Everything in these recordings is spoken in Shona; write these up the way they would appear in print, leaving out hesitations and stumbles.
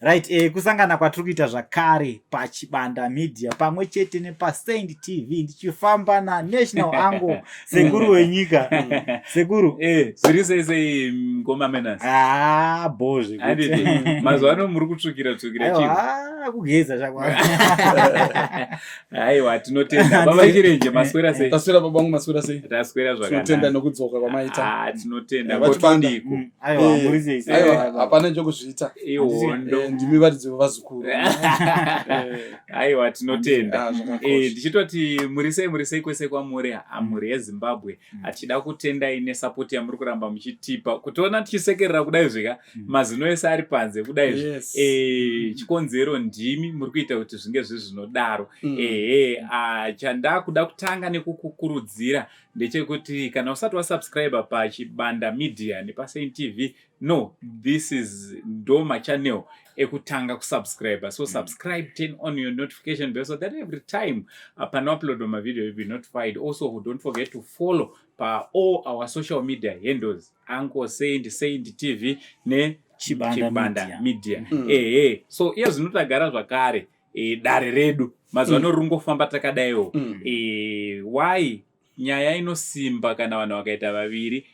Right, kusangana kwatiri kuita zvakare paChibanda Media pamwe chete nepaSaint TV, ndichifamba naNational Angle, sekuru wenyika. Sekuru. Zviri sei sei, ngoma menas? Ah, bo zvekuti. Handiti mazuva ano muri kutsvukira tsvukira chii? Aiwa, kugeza chakwa. Aiwa, tinotenda. Baba Chirenje, maswera sei? Taswera babangu, maswera sei? Taswera Tinotenda zvakanaka. Nokudzoka kwamaita. Ah, tinotenda. VaChibanda. Kotodiko? Aiwa, muri sei? Aiwa, hapana chokuzviita. Ihondo. Ndimi varidzi vevazukuru. Aiwa, tinotenda. Ah, zvakakosha. Ndichitoti muri sei, muri sei kwese kwamuri, mhuri yeZimbabwe. Achida kutendai nesupport yamuri kuramba muchitipa. Kutiona tichisekerera kudai zvika, mazino ese ari panze kudai. Chikonzero ndimi muri kuita kuti zvinge zviri zvinodaro. Ehe, ah, chandakuda kutanga nekukukurudzira ndechekuti kana usati wasubscribe paChibanda Media nepaSaint TV, no, this is ndo machannel ekutanga kusubscribe. So subscribe, turn on your notification bell so that every time panouploadwa mavideo you'll be notified. Also, don't forget to follow pa all our social media handles, Uncle Saint, Saint TV ne Chibanda Chibanda Media. Media. Ehe, so iye zvino tagara zvakare, dare redu mazuva ano ringofamba takadaiwo. Why? Nyaya inosimba kana vanhu vakaita vaviri,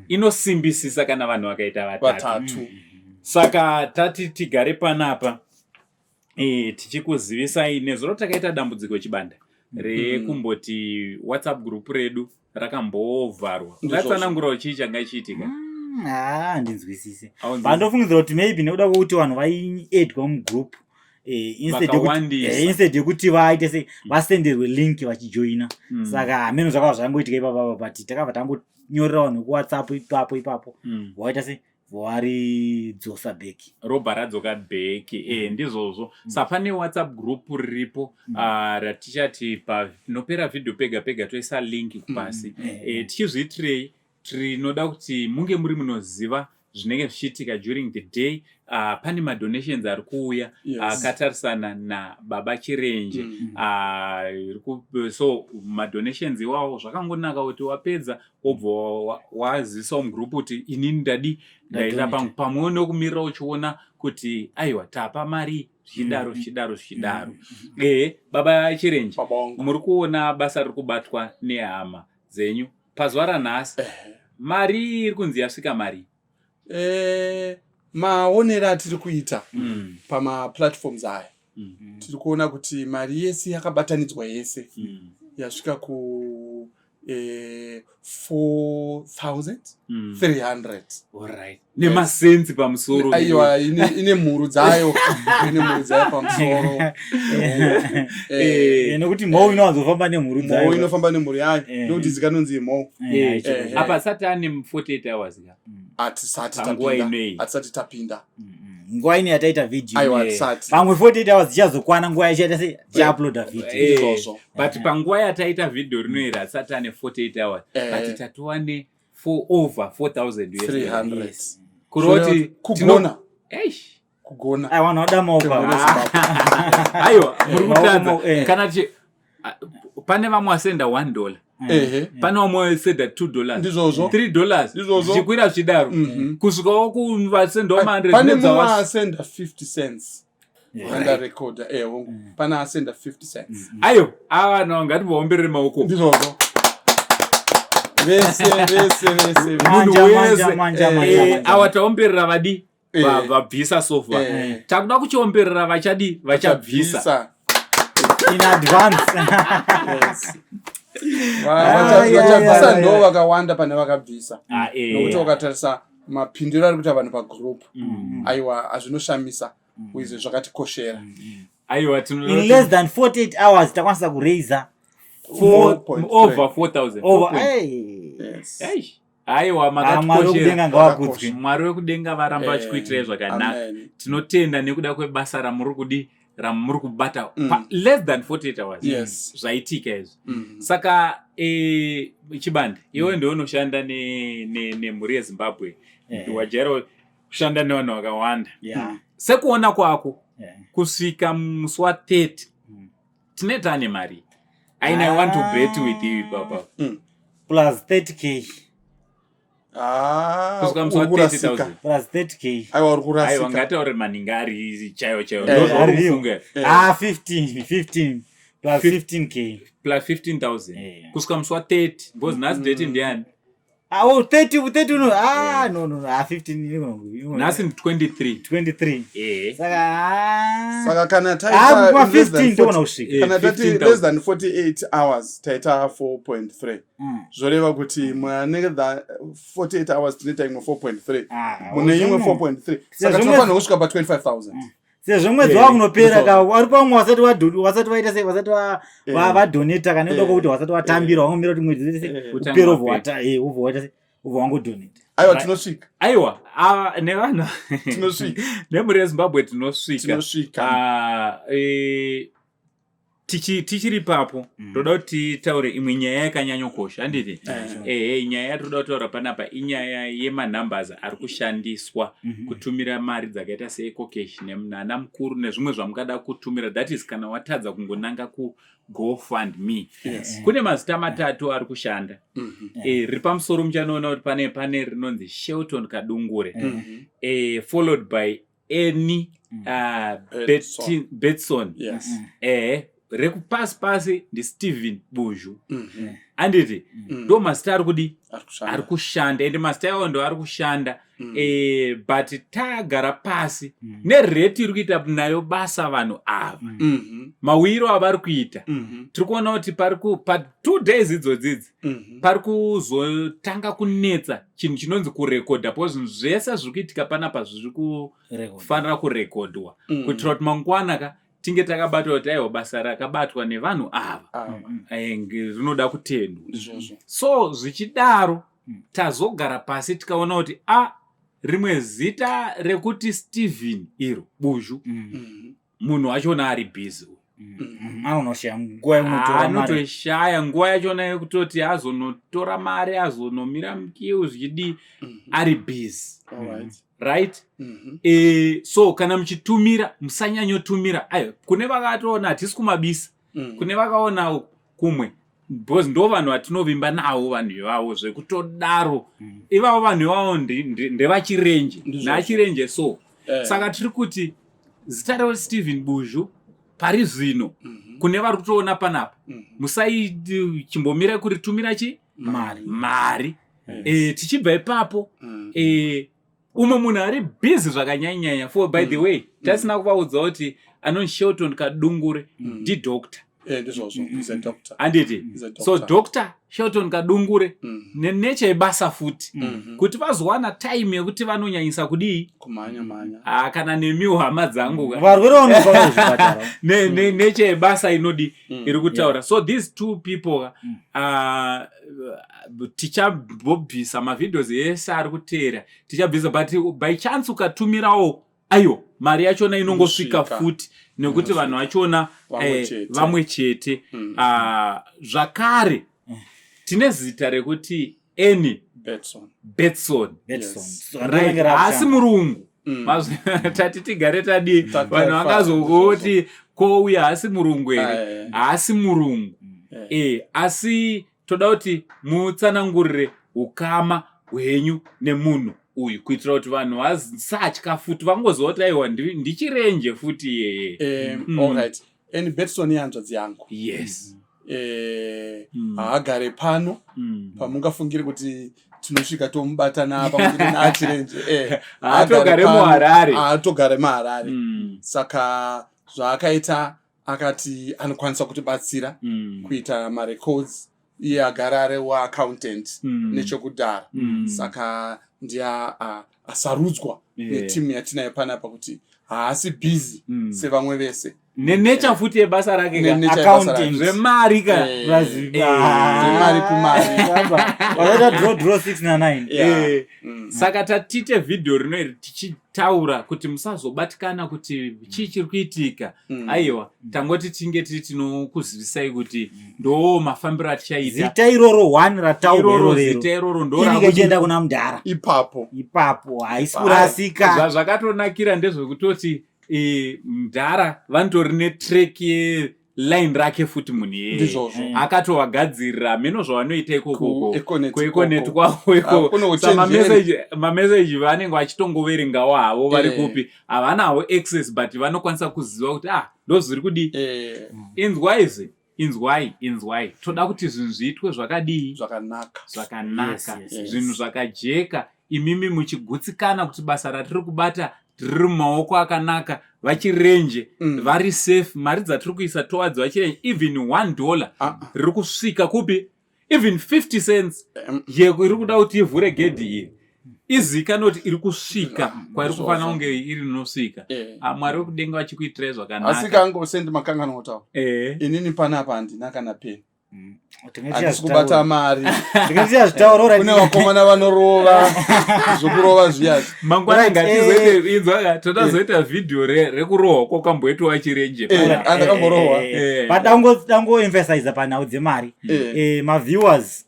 inosimbisisa kana vanhu vakaita vatatu. Vatatu. Saka tati tigare panapa, tichikuzivisai. Nezuro takaita dambudziko, Chibanda, rekumboti WhatsApp group redu rakambovharwa. Ungatsanangurawo chii changa chiitika? Ah, handinzwisise. Haunzwisisi? Pandofungidzira kuti maybe nekuda kwekuti vanhu vaiedwa mugroup, Vakawandisa. instead yekuti vaite sei, vasenderwe link vachijoina. Saka hameno zvakava zvangoitika ipapapa, but takabva tangonyorera vanhu kuWhatsApp ipapo ipapo, vaita sei, varidzosa back. Robva radzoka back. Ndizvozvo. Saka pane WhatsApp group riripo, ratichati panopera vhidhiyo pega pega toisa link kupasi. Tichizviitirei? Tinoda kuti munge muri munoziva zvinenge zvichiitika during the day. Pane madonations ari kuuya akatarisana nababa Chirenje. So madonations iwawo zvakangonaka kuti wapedza wobva wazivisawo mugroup kuti inini ndadi ndaita Ndadonate. pangu, pamwewo nekumirira uchiona kuti aiwa, tapa mari, zvichidaro, zvichidaro, zvichidaro. Ehe, baba Chirenje, Baba wangu. muri kuona basa riri kubatwa nehama dzenyu pazuva ranhasi. Mari iri kunzi yasvika mari? Maonero atiri kuita pamaplatforms aya, tiri kuona kuti mari yese yakabatanidzwa yese yasvika ku 4300. Alright, nemasenzi pamusoro. Aiwa, ine mhuru dzayo, ine mhuru dzayo pamusoro. Nekuti mhou inowanzofamba nemhuru Mhou dzayo. Inofamba nemhuru yayo, nekuti dzikanonzi mhou. Apa sati ane 48 hours ka? Hatisati Panguva tapinda. inoyi. Hatisati tapinda. Nguva ino yataita vhidhiyo. Aiwa, hatisati. Pamwe 48 hours dzichazokwana nguva yachaita sei, tichauploada vhidhiyo. Ndizvozvo. But panguva yataita vhidhiyo rino iri hasati ane 48 hours, but tatova ne over 4000 US. 300. Yes. Kureva kuti Kugona. Eish. Kugona. Aiwa, vanhu vada maoko ava. Zimbabwe. Aiwa, muri Maoko kutadza. maoko. Kana pane vamwe vasenda $1, pane vamwe vasenda $2, Ndizvozvo. $3, Ndizvozvo. zvichikwira zvichidaro, kusvikawo kuvasendawo ma100. Pane mumwe asenda 50 cents andarekodha. Hongu, pane asenda 50 cents. Ayo, ava vanhu ngativaomberere maoko. Ndizvozvo, vese vese vese. Munhu Manja, wese. manja, manja, manja, manja. Ava taomberera vadi vabvisa so far. Takuda kuchiomberera vachadi vachabvisa. Bvisa. In advance. Yes. Ah, Vachabvisa ndo vakawanda pane vakabvisa, Ah, nokuti ukatarisa mapindiro ari kuita vanhu pagroup, aiwa, hazvinoshamisa uyezve zvakatikoshera. Aiwa, In less than 48 hours takwanisa kuraisa 4.3. Over 4000. Over. 4. Hey. Yes. Eish. Aiwa, Ah, Mwari makatikoshera. wekudenga ngavakudzwe. Mwari wekudenga varamba vachikuitirai zvakanaka. Amen. Tinotenda nekuda kwebasa ramuri kudi ramuri kubata pa less than 48 hours. Zvaitika izvi. Saka Chibanda, iwe ndiwe unoshanda nemhuri yeZimbabwe. Wajaira kushanda nevanhu vakawanda. Sekuona kwako, kusvika musi wa30 tine tane mari aina? I want to bet with you ipapa. Plus 30K. Ah, Kusvika musi wa uri kurasika. 30,000. Plus 30K. Aiwa, uri Aiwa, kurasika. ngataure maningi ari chaiwo chaiwo. Ari Ndozvauri Eh. Ah, 15, 15 plus 15K. Plus 15,000. Kusvika musi wa 30, because nhasi date ndiani? Ah, oh, 30, 30, no. Ah, no, no, no. Ah, 15. Nhasi ndi 23. 23. Saka ah. Saka kana Ah, taita kuma in less than 15 ndogona 40 kusvika. kana tati 15,000. less than 48 hours taita 4.3, zvoreva kuti mune than 48 hours tinoita imwe 4.3, Ah, mune imwe zvomwe. 4.3, saka Sezvo tinofanira kusvika pa 25,000. Sezvo mwedzi wakunopera ka, vari pamwe vasati vaita sei, vasati vadonata kana nekuda kwekuti vasati vatambira, vangomira kuti mwedzi uite sei, Kutanga upere, wapera. ubva waita sei, ubva wangodonata. Aiwa, Right. tinosvika. Aiwa, ava nevanhu Tinosvika. nemhuri yeZimbabwe, tinosvika. Tinosvika. Ah, tichiri ipapo, toda kuti titaure imwe nyaya yakanyanyokosha, handiti? Ehe, nyaya yatoda kutaura panapa inyaya yemanumbers ari kushandiswa kutumira mari dzakaita seEcoCash nana mukuru nezvimwe zvamungada kutumira. That is, kana watadza kungonanga kuGoFund Me. Kune mazita matatu ari kushanda. Riri pamusoro muchanoona kuti pane rinonzi Shelton Kadungure, followed by Annie Betson. Betson. Rekupasi pasi ndiStephen Buzhu, handiti? Ndo mazita ari kudi Ari kushanda. ari kushanda, ende mazita iwawo ndo ari kushanda. But tagara pasi nerate iri kuita nayo basa vanhu ava, mawiro avari kuita, tiri kuona kuti pari pa2 days idzodzidzi pari kuzotanga kunetsa chinhu chinonzi kurekodha, because zvinhu zvese zviri kuitika panapa zviri kufanira kurekodwa kuitira kuti mangwana ka tinge takabata kuti aiwa, basa rakabatwa nevanhu ava Ah, rinoda kutendwa. Ndizvozvo. So zvichidaro, tazogara pasi tikaona kuti a rimwe zita rekuti Stephen iro Buzhu, munhu wachona ari busy. Anonoshaya nguva yekunotora mari. Anotoshaya nguva yachona yekutoti azonotora mari, azonomira muqueue, zvichidii, ari busy. Right. So kana muchitumira, musanyanyotumira. Ayo kune vakatoona, hatisi kumabisa. Kune vakaona kumwe, because ndo vanhu vatinovimba navo, vanhu ivavo zvekutodaro. Ivavo vanhu ivavo ndevachirenje Ndizvozvo. nachirenje. So saka tiri kuti zita reStephen Buzhu pari zvino, kune vari kutoona panapa, musaichimbomira kuritumira chi mari. Mari. Tichibva ipapo, umwe munhu ari busy zvakanyanyanya, for by the way, tasina kuvaudza kuti anonzi Shelton Kadungure ndidoctor. Ndizvozvo, is a doctor. Handiti? Is a So doctor. Dr Shelton Kadungure, nenature yebasa futi, kuti vazowana time yekuti vanonyanyisa kudii? Kumhanya mhanya. Ah, kana nemiwo hama dzangu ka. Varwere vanofa kuzvipatara. Nature yebasa inodi iri kutaura. So these two people ka, tichambobvisa mavideos ese ari kuteera, tichabvisa, but by chance ukatumirawo, aiwa, mari yachona inongosvika Inosvika. futi, nekuti vanhu vachona Vamwe chete. Vamwe chete. Ah, zvakare tine zita rekuti Annie Betson. Betson. Betson. Yes. So, Right, rinenge haasi rakushanda. murungu. Tati tigare tadii, Tati vanhu tafa. vangazongoti ko uyu haasi murungu here? Haasi murungu. Asi toda kuti mutsanangurire ukama hwenyu nemunhu uyu, kuitira kuti vanhu vasatya futi, vangoziva kuti aiwa, ndichirenje futi iyeye. Alright, Annie Betson ihanzvadzi yangu. Haagare pano pamungafungire kuti tinosvika tomubata napa naachirenje. Haatogare muHarare. Haatogare muHarare. Saka zvaakaita, akati anokwanisa kutibatsira kuita marecords. Iye agara ari waaccountant nechekudhara. Saka ndiye asarudzwa netimu yatinayo panapa kuti haasi busy sevamwe vese. Nenature futi yebasa rake ka. Nenature yebasa rake. Accountant. Zvemari ka. Zvemari kumari. Vakaita draw draw 6 na9. Yeah. Saka tatite vhidhiyo rino iri tichitaura kuti musazobatikana kuti chii chiri kuitika. Aiwa, tangoti tinge tiri tinokuzivisai kuti ndo mafambiro atichaita. Zita iroro 1 rataurwa Iroro iroro zita rero iroro ndo inenge rakuti ichienda kuna mudhara. Ipapo. Ipapo haisi kurasika. Zvazvakatonakira ndezvekutoti mudhara vanotori netrack. line rake futi munhu iyeye. Ndizvozvo. Akatovagadzirira, hameno zvavanoita ikokoko. KuEconet. KuEconet Ikoko. kwavo ikoko. Ah, kuno Sa uchenjeri. mameseji vanenge vachitongoverengawo havo vari kupi, havana havo access, but vanokwanisa kuziva kuti, ah, ndo zviri kudii. Inzwai zve, inzwai, inzwai, toda kuti zvinhu zviitwe zvakadii? Zvakanaka. Zvakanaka. Yes. Zvinhu zvakajeka, imimi muchigutsikana kuti basa ratiri kubata riri mumaoko akanaka, vaChirenje vari safe, mari dzatiri kuisa towards vaChirenje, even $1 riri kusvika kupi, even 50 cents yeko iri kuda kuti ivhure gedhi iri, izikanwe kuti iri kusvika kwairi kufanira kunge iri inosvika. Ah, Mwari wekudenga vachikuitirai Asi zvakanaka. kangosendi makanganwa kutaura, inini panapa handina kana peni, handisi kubata mari. Tingatiyazvitaura. Kune vakomana vanorova zvokurova zviyazvi. Mangwana ngatizoite, inzwa, todazoita vhidhiyo rekurohwa kwakamboitwa Chirenje. Andakamborohwa. But dangoemphasiza panhau dzemari. Maviewers,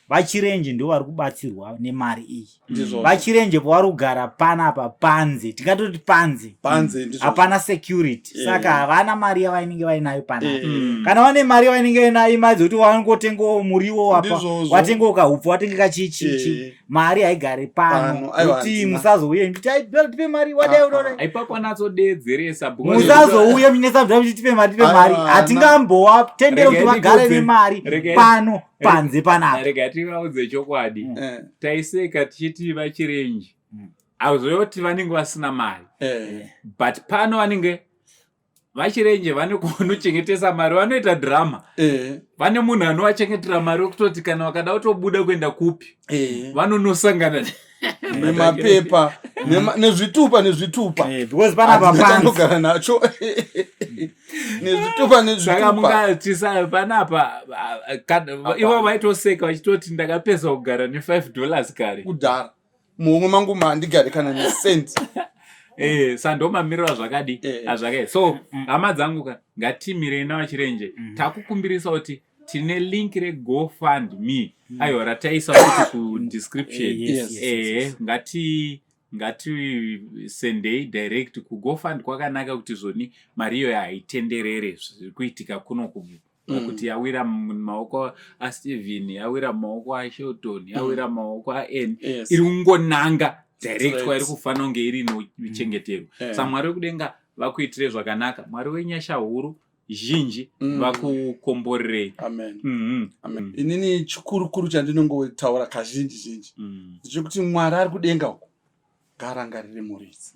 vaChirenje ndo vari kubatsirwa nemari iyi. Ndizvozvo. VaChirenje pavari kugara panapa panze, tingatoti panze, Panze, ndizvozvo. hapana security. Saka havana mari yavainenge vainayo panapa. Kana vane mari yavainenge vainayo, imari dzekuti vangotengawo muriwo apa, Ndizvozvo. watengawo kahupfu, watenge kachichichi. Mari haigari pano. Pano, aiwa, Kuti handina. musazouye muchiti, "Ai, tipe mari, wadai, udai." Ipapo natsodedzeresa. Musazouye munesa kuti tipe mari, tipe mari. Aiwa, Hatingambowatendera kuti Regai vagare ndikudze. nemari pano panze panapa. Rega tivaudze chokwadi. Taiseka tichiti vaChirenje hauzoti vanenge vasina mari, but pano vanenge vaChirenje vane kunochengetesa mari, vanoita drama. Vane munhu anovachengetera mari wekutoti kana vakada kutobuda kuenda kupi, vanonosangana Nemapepa, nezvitupa, nezvitupa. Because panapa Handina panze. chandogara nacho, nezvitupa, Saka nezvitupa. mungatisa panapa, ivo vaitoseka vachitoti ndakapedza kugara ne5 dollars kare. Kudhara muhomwe mangu mandigare kana necent. Sa ndo mamiriro azvakadi azvakadi. So hama dzangu ka, ngatimirei navaChirenje. Takukumbirisa kuti tine link reGoFund Me, aiwa, rataisa kuti kudescription. Yes. Ngatisendei direct kuGoFund, kwakanaka kuti zvoni mari iyoyo haitenderere zviri kuitika kuno kuti yawira mumaoko aSteven, yawira mumaoko aShelton, yawira mumaoko aN, iri kungonanga direct kwairi kufanira kunge iri inochengeterwa. Sa Mwari wekudenga vakuitire zvakanaka, Mwari wenyasha huru zhinji vakukomborerei. Amen. Amen. Inini chikurukuru chandinongotaura kazhinji zhinji ndechekuti Mwari ari kudenga uko ngaarangarire mhuri idzi.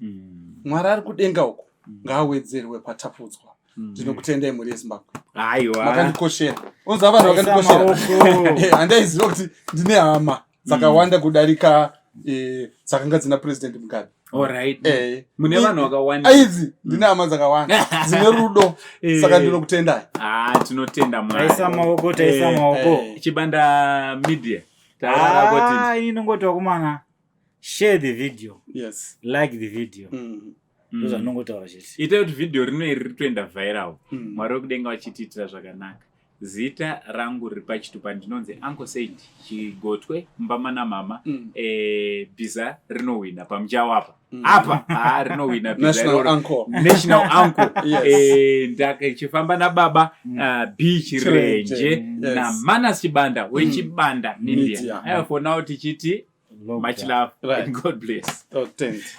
Mwari ari kudenga uko ngaawedzerwe patapudzwa. Ndinokutendai, mhuri yeZimbabwe. Aiwa. Makandikoshera, unza vanhu Taisa vakandikoshera. maoko. Handaiziva kuti ndine hama dzakawanda kudarika dzakanga dzina President Mugabe. Alright, mune vanhu vakawanda. Aidzi ndine hama dzakawanda dzine rudo. Saka ndinokutendai. Ah, tinotenda Mwari. Taisa maoko, taisa maoko. Chibanda Media, taura kuti Ah, ini nongoti vakomana, share the video, like the video. Ndozvanongotaura chete. Ita kuti vhidhiyo rino iri ritoenda viral. Mwari wekudenga vachitiitira zvakanaka. Zita rangu riri pachitupa ndinonzi Uncle Saint Chigotwe Mbamana Mama. Bhiza rinowina pamuchawo apa. Apa ha rinowina bhiza National iroro. uncle. National uncle. Yes. Ndakachifamba nababa B Chirenje Chirenje, yes. naManas Chibanda weChibanda Media. Media. Aiwa, for now tichiti Lockdown. much love and God bless. Oh, thanks.